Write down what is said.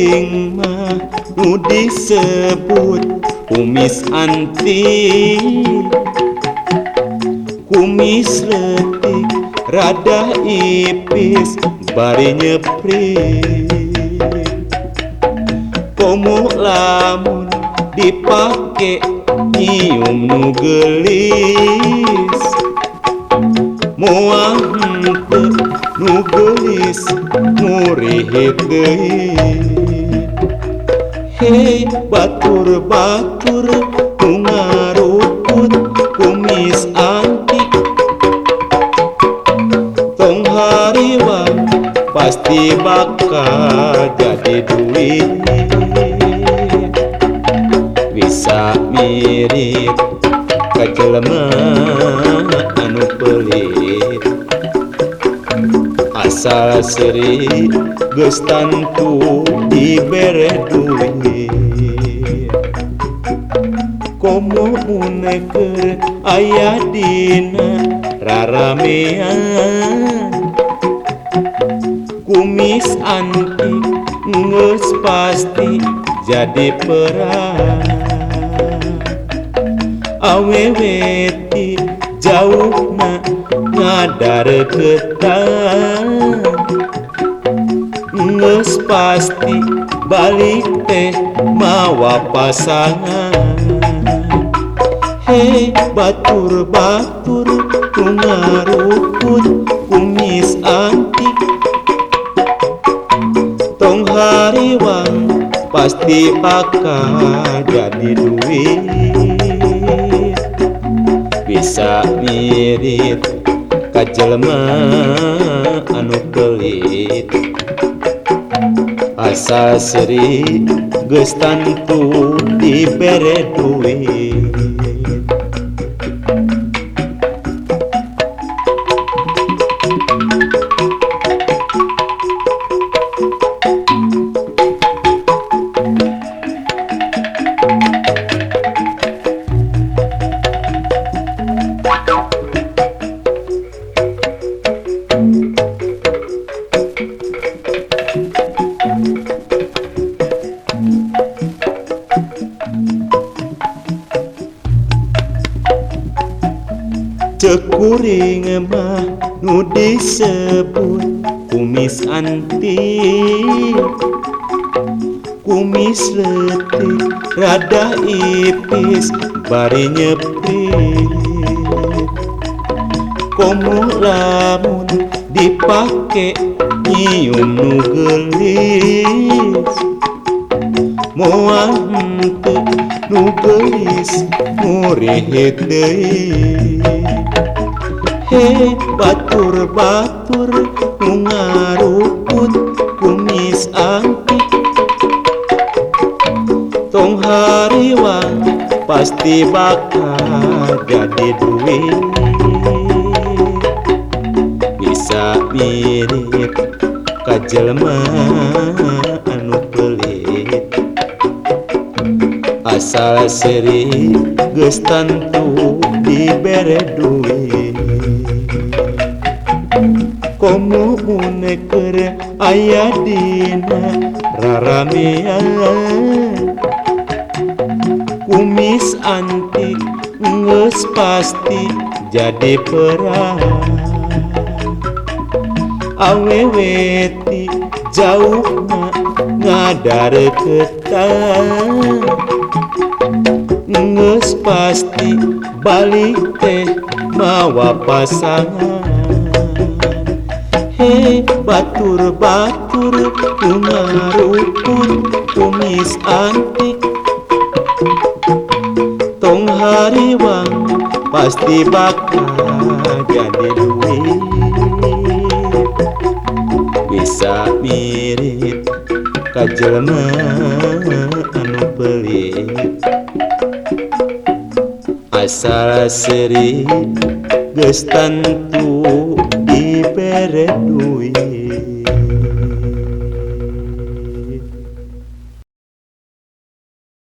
kuring mah nu disebut kumis antik, kumis leutik rada ipis bari nyeprit. Komo lamun dipake nyium nu geulis, moal henteu nu geulis murihit deui. Hei batur-batur nu ngarukut kumis antik, tong hariwang pasti bakal jadi duit. Bisa mirip ka jelema anu pelit, asal seuri geus tantu dibere duit. Komo mun keur aya dina raramean, kumis antik geus pasti jadi perang. Awewe ti jauhna ngadareketan, geus pasti balik teh mawa pasangan. Hei batur-batur nu ngarukut kumis antik, tong hariwang pasti bakal jadi duit. Bisa mirip ka jelema anu pelit, asal seuri geus tantu dibere duit. Ceuk kuring mah nu disebut kumis antik, kumis leutik rada ipis bari nyeprit. Komo lamun dipake nyium nu geulis, moal henteu nu geulis murihit deui. Hei batur-batur nu ngarukut kumis antik, tong hariwang pasti bakal jadi duit. Bisa mirip ka jelema anu pelit, asal seuri geus tantu dibere duit. Komo mun keur aya dina raramean, kumis antik geus pasti jadi perang. Awewe ti jauhna ngadareketan, geus pasti balik teh mawa pasangan. Hei batur-batur nu ngarukut kumis antik, tong hariwang pasti bakal jadi duit. Bisa mirip ka jelema anu pelit, asal seuri geus tantu dibere duit.